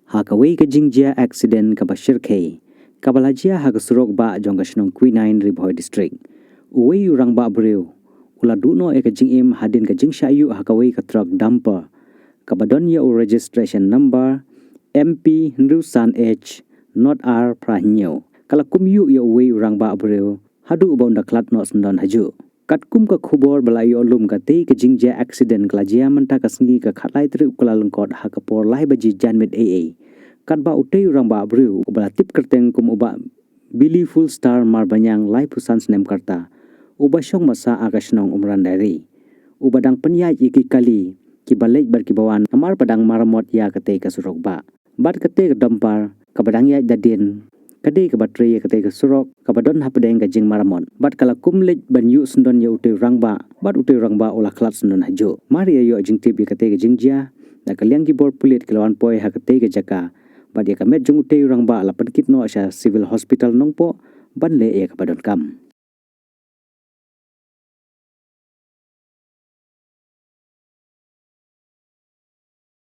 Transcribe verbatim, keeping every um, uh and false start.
Ha kawei ka jingjia accident kaba shyrkhei kaba la jia ha ka surok bah jong ka shnong Quinine, Ri Bhoi District, uwei u rangbah briew u la duh noh ïa ka jingim hadien ka jingshah ïuh ha kawei ka truck dumper kaba don ïa u registration number M P hynriew san H not R phra hynñiew. Ka la kum ïuh ïa uwei u rangbah briew haduh ba un da khlad noh syndon hajuh. Katkum ka khubor ba la ïoh lum, katei ka jingjia accident ka la jia mynta ka sngi ka khatlai tarik u Kyllalyngkot ha ka por lai baje janmiet eiei. Katba utei u rangbah briew uba la tip kyrteng kum u Bah Billy Fullstar Marbaniang, laiphew san snem ka rta, uba shong ba sah ha ka shnong Umran Diary, uba dang pynïaid ïa ki kali kiba leit bad kiba wan namar ba dang maramot ïa katei ka surok bah. Bad katei ka dumper kaba dang ïaid da dien ka dei kaba trei ïa katei ka surok kaba don hapdeng ka jingmaramot. Bad ka la kum leit ban ïuh syndon ïa utei u rangbah, bad utei u rangbah u la khlad syndon hajuh. Mar ïa ïoh jingtip ïa katei ka jingjia, na ka liang ki bor pulit ki la wan poi ha katei ka jaka, bad ïa ka met jong utei u rangbah la pynkit noh sha Civil Hospital Nongpoh ban leh ïa kaba donkam.